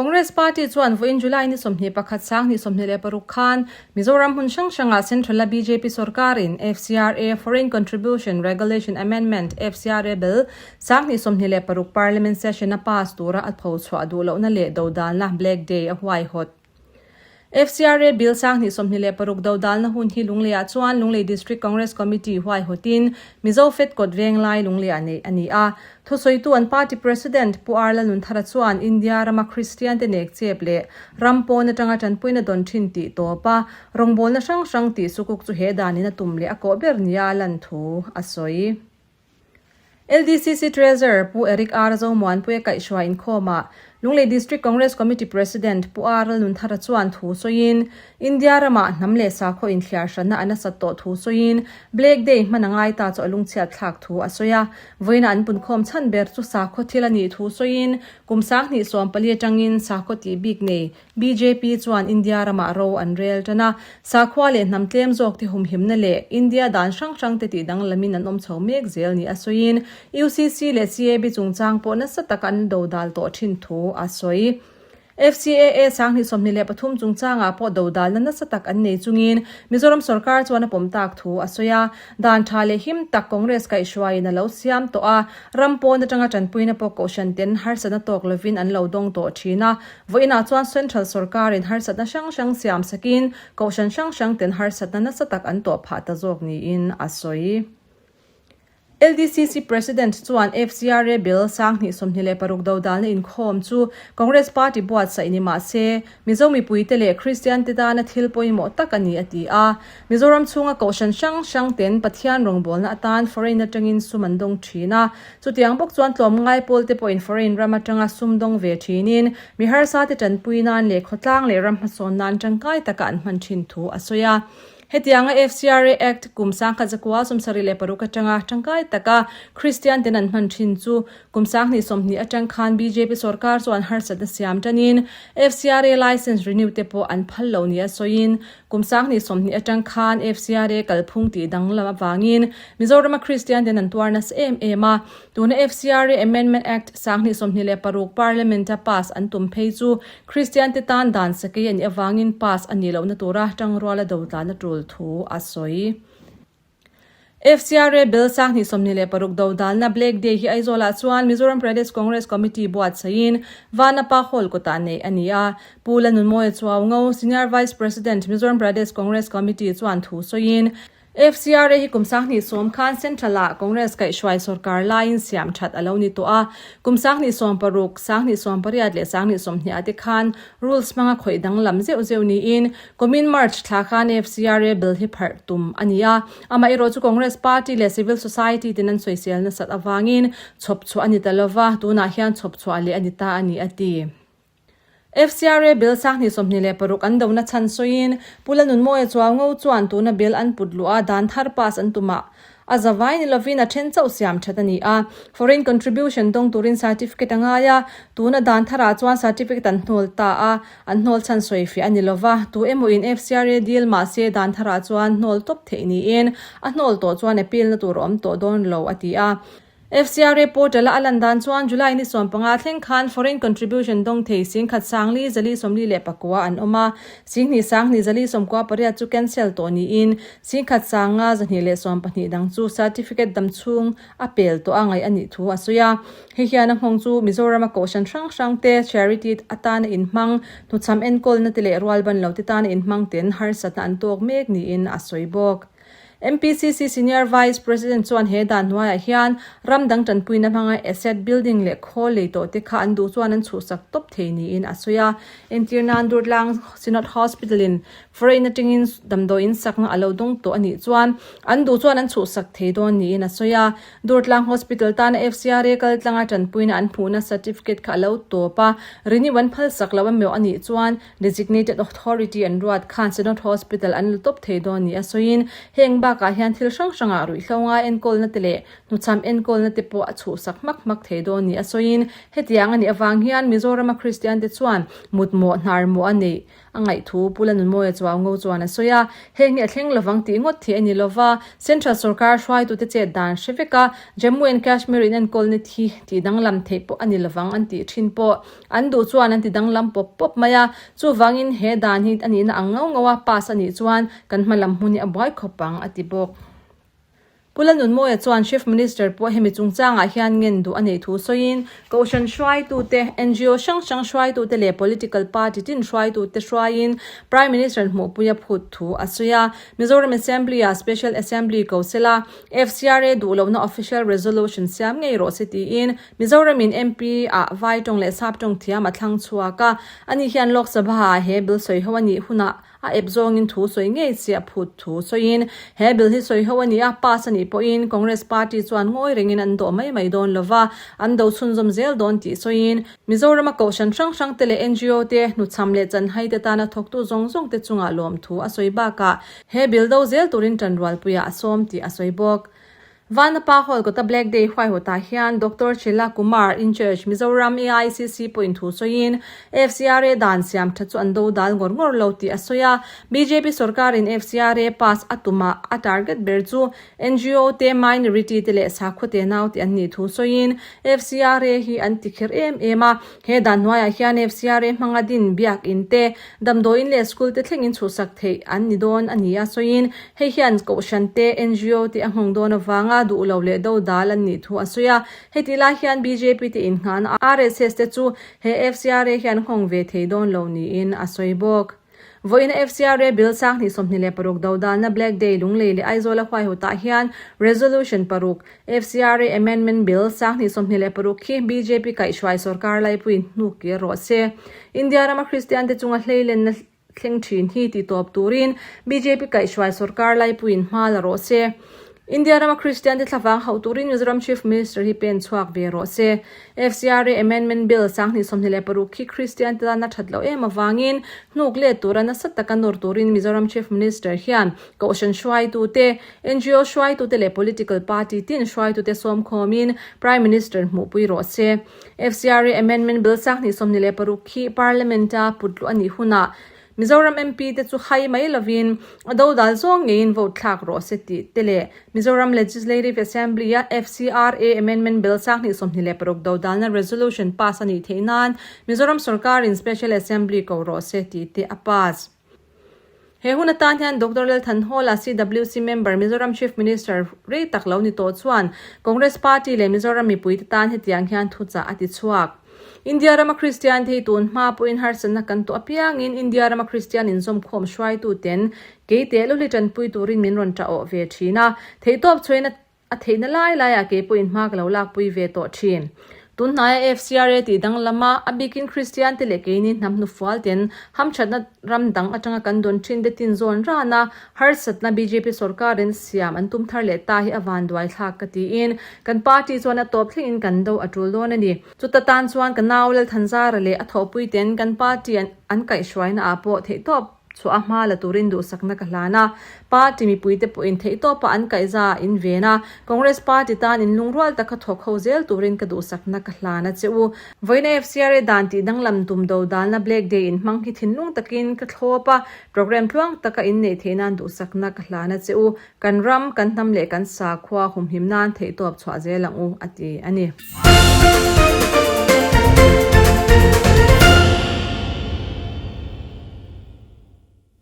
Congress Party chuan vawiin July ni 21 2026 khan Mizoram hmun hrang hrangah Central-a bjp sorkarin FCRA, Foreign Contribution Regulation Amendment, FCRA Bill, 2026 Parliament Session-a pass tura a pho chhuah duh lohna leh dodalna Black Day a huaihawt. FCRA Bill 2026 dodalna hun hi Lungleiah chuan Lunglei District Congress Committee huaihawtin Mizo Fed kawt venglai Lungleiah neih a ni a. Thusawitu an party President Pu Arla Nunthara chuan India rama Kristian te nek chep leh ram pawn atanga tanpuina dawn thin tih tawp a, rawngbawlna hrang hrang tih sukuk chu he danin a tum leh a kawh ber nia a lan thu a sawi. LDCC Treasurer Pu Eric R. Zomuanpuia kaihhruai inkhawmah Lunglei District Congress Committee President Pu R. Lalnunthara chuan thu sawiin, India ramah hnam leh sakhaw inthliar hranna a nasat tawh thu sawiin, Black Day hman a ngai ta chu a lungchhiat thlak thu a sawi a. Vawiina an punkhawm chhan ber chu sakhaw thil a nih thu sawiin, kum 2014 atangin sakhaw tih bik nei bjp chuan India ramah ro an rel tan a, sakhua leh hnam tlem zawk te humhimna leh India dan hrang hrang te tih danglamin an awm chho mek zel ni a sawiin UCC leh CAB chungchang pawh nasa taka an dodal tawh thin thu a sawi. FCAA 2023 chungchangah pawh dodalna nasa tak an nei chungin Mizoram sorkar chuan a pawm tak thu a sawi a, dan tha leh him tak Congress kaihhruaiin a lo siam tawh a, ram pawn atanga tanpuina pawh kohhran ten harsatna tawk lovin an lo dawng tawh thin a, Vawiinah chuan Central sorkarin harsatna hrang hrang siam sakin kohhran hrang hrang ten harsatna nasa tak an tawh phah ta zawk niin a sawi. LDCC President chuan FCRA Bill 2026 dodalna inkhawm chu Congress Party buatsaih ni mah se, Mizo mipuite leh Kristian te tana thil pawimawh tak a ni a ti a. Mizoram chhunga kohhran hrang hrang ten Pathian rawngbawlna atan foreign atangin sum an dawng thin a. Chutiang bawk chuan tlawmngai pawlte pawhin foreign ram atanga sum dawng ve thinin mi harsate tanpui nan leh khawtlang leh ram hmasawn nan tangkai taka an hman thin thu a sawi a. Hetianga FCRA Act kum 1976 atanga tangkai taka Kristian ten an hman thin chu kum 2020 atang khan bjp sorkar chuan harsatna siam tanin FCRA license renew te pawh an phal lo nia sawiin Kum 2020 atang khan FCRA kalphung tih danglam avangin Mizorama Kristian ten an tuar nasa em em a. Tuna FCRA Amendment Act 2026 Parliament-a pass an tum phei chu Kristian te tan dan sakei a nih avangin pass a nih lohna tura tangruala dotlan a tul thu a sawi. FCRA Bill 2026 dodalna Black Day hi Aizawlah chuan Mizoram Pradesh Congress Committee buatsaihin Vanapa Hall kawtah neih a ni a. Pu Lanunmawia Chuaungo, Senior Vice President, Mizoram Pradesh Congress Committee chuan thu sawiin, FCRA hi kum 2010 khan Central-ah Congress kaihhruai sorkar laiin siam that a lo ni tawh a. Kum 2016, 2018 leh 2020 ah te khan rules hmanga khawih danglam zeuh zeuh niin Kumin March thla khan FCRA bill hi pharh tum a ni a, amaherawhchu Congress party leh civil society ten an sawisel nasat avangin chhawp chhuah a ni ta lova, tunah hian chhawp chhuah leh a ni ta a ni, a ti. FCRA bill 2026 an dona chhan sawiin Pu Lalnunmawia Chuaungo chuan tuna bill an put luh a, dan thar pass an tumah A zavai ni lovin a then chauh siam that a ni a. Foreign contribution dawng turin certificate a ngai a, tuna dan tharah chuan certificate an hnawl ta a, an hnawl chhan sawi fiah a ni lova, tu emaw in FCRA deal mah se dan tharah chuan hnawl tawp theih niin a hnawl tawh chuan appeal na tur a awm tawh dawn lo a ti a. FCRA portal a a lan dan chuan July ni 15 thleng khan foreign contribution dawng thei 10,000 sangli zali 44 an awm a, 2,000 sangli zali 98 chu cancel tawh niin 10,000 sanga 212 dang chu certificate dam chhung a pel tawh a ngaih a nih thu a sawi a. Hei hian a nghawng chu Mizorama kohhran hrang hrang te charity atana inhmang, hnuchham enkawlna te leh rualban lo te tana inhmang ten harsatna an tawk mek niin a sawi bawk. MPCC Senior Vice President chuan he dan hnuaiah hian ram dang tanpuina hmanga asset building leh khawl lei tawh te kha an duh chuan an chhuhsak tawp thei niin a sawi a. Entir nan Durtlang Synod Hospital in foreign atangin damdawiin sakna a lo dawng tawh a nih chuan an duh chuan an chhuhsak thei dawn niin a sawi a. Durtlang Hospital tana FCRA kaltlanga tanpuina an hmuhna certificate kha a lo tawp a, renew an phalsak lo emaw a nih chuan Designated Authority an ruat khan Synod Hospital an la tawp thei dawn ni a sawiin, heng bakah hian thil hrang hrangah ruihhlo ngai enkawlna te leh hnuchham enkawlna te pawh a chhuhsak hmak hmak thei dawn ni a sawiin, hetiang a nih avang hian Mizorama Kristian te chuan mutmawh hnarmawh a neih. A ngaih thu Pu Lanunmawia chu au ngo chuan a sawi a, heng hi a thleng lovang tih ngawt thih a ni lova, Central sorkar hruaitute chet dan hre vek a, Jammu and Kashmir in enkawlna thi tih danglam theih pawh a ni lovang an tih thin pawh an duh chuan an ti danglam pawp pawp mai a, chuvangin he dan hi a nihna ang ngau ngau a pass a nih chuan kan hma lam hmun hi a buai khawp ang a ti bawk. Pu Lalnunmawia chuan Chief Minister pawh hemi chungchangah hian ngen duh a neih thu sawiin, Kohhran hruaitute, ngo hrang hrang hruaitute leh political party tin hruaitute hruaiin Prime Minister hmuhpui a phut thu a sawi a. Mizoram Assembly-ah Special Assembly ko sela, FCRA duh lohna official resolution siam ngei rawh se tiin Mizoramin MP-ah vai tawng leh sap tawng thiam a thlang chhuak a. Ani hian Lok Sabha-ah he bill sawiho a nih hunah A ep zawngin thu sawi ngei chiah phut thu sawiin, he bill hi sawi ho a ni a, pass a nih pawhin Congress party chuan ngawi rengin an dawh mai mai dawn lo va, an do chhunzawm zel dawn tih sawiin, Mizorama kohhran hrang hrang te leh ngo te, hnuchham leh chanhai te tana thawktu zawng zawng te chungah lawmthu a sawi bakah he bill do zel turin ṭanrualpuiah a sawm tih a sawi bawk. Vanapa Hall kawta Black Day huaihawtah hian Doctor Chela Kumar, In-Charge, Mizoram AICC pawhin thu sawiin, FCRA dan siam tha chu an do dal ngawr ngawr lo tih a sawi a. Bjp sorkarin FCRA pass a tumah a target ber chu ngo te, minority te leh sakhua te nau tih an nih thu sawiin, FCRA hi an ti kher em em a. He dan hnuaiah hian FCRA hmanga din biak in te, damdawiin leh school te thlengin chhuhsak theih an ni dawn a ni a sawiin, hei hian kohhran te, ngo te a nghawng dawn avanga duh lo leh do dal an nih thu a sawi a. Hetih lai hian bjp te inngahna RSS te chu he FCRA hian nghawng ve thei dawn lo niin a sawi bawk. Vawiina FCRA Bill 2026 dodalna Black Day Lunglei leh Aizawla huaihawtah hian Resolution paruk, FCRA Amendment Bill 2026 khi bjp kaihhruai sorkar laipuiin hnuk kir rawh se. India rama Kristian te chunga hleilenna thleng thin hi ti tawp turin bjp kaihhruai sorkar laipuiin hma la rawh se. India rama Kristian te thlavang hauh turin Mizoram Chief Minister hi pen chhuak ve rawh se. FCRA Amendment Bill 2026 khi Kristian te tana that loh em avangin hnuk let tura nasa taka nawr turin Mizoram Chief Minister hian Kohhran hruaitute, ngo hruaitute leh political party tin hruaitute sawmkhawmin Prime Minister hmuhpui rawh se. FCRA Amendment Bill 2026 khi Parliament-a putluh a nih hunah Mizoram MP te chu hai mai lovin a dodal zawng ngeiin vote thlak rawh se tih te leh Mizoram Legislative Assembly-a FCRA Amendment Bill 2026 dodalna resolution pass a nih theih nan Mizoram sorkarin Special Assembly ko rawh se tih te a pass. He hun atan hian Doctor Lalthanhawla, CWC member, Mizoram Chief Minister rei tak lo ni tawh chuan Congress Party leh Mizoram mipuite tan hetiang hian thuchah a ti chhuak. India rama Kristian te hi tun hma pawhin harsatna kan tuah apiangin India rama Kristian inzawmkhawm hruaituten kei teh lawli tanpui turin min rawn tah awh ve thin a, theihtawp chhuain a theihna lai laiah kei pawhin hma ka lo lakpui ve tawh thin. Tun hnaia FCRA tih danglama a bikin Kristian te leh keini hnam hnufual ten hamthatna ram dang atanga kan dawn thin te tin zawn rana Harsatna bjp sorkarin siam an tum thar leh ta hi a vanduai thlak ka tiin kan party chuan a tawp thlengin kan do a tul dawn a ni. Chuta tan chuan ka nau Lalthanzara leh a thawhpuiten kan party an kaihhruaina ah pawh theihtawp chhuah a hma la turin duhsakna ka hlan a. Party mipuite pawhin theihtawpa an kaihza in ven a, Congress party tan in lungrual taka thawk ho zel turin ka duhsakna ka hlan a che u. Vawiina FCRA dan tih danglam tum do dalna Black Day in hmang hi thinlung takin ka thlawp a, Program tluang taka inneih theih nan duhsakna ka hlan a che u. Kan ram, kan hnam leh kan sakhua humhim nan theihtawp chhuah zel ang u, a ti a ni.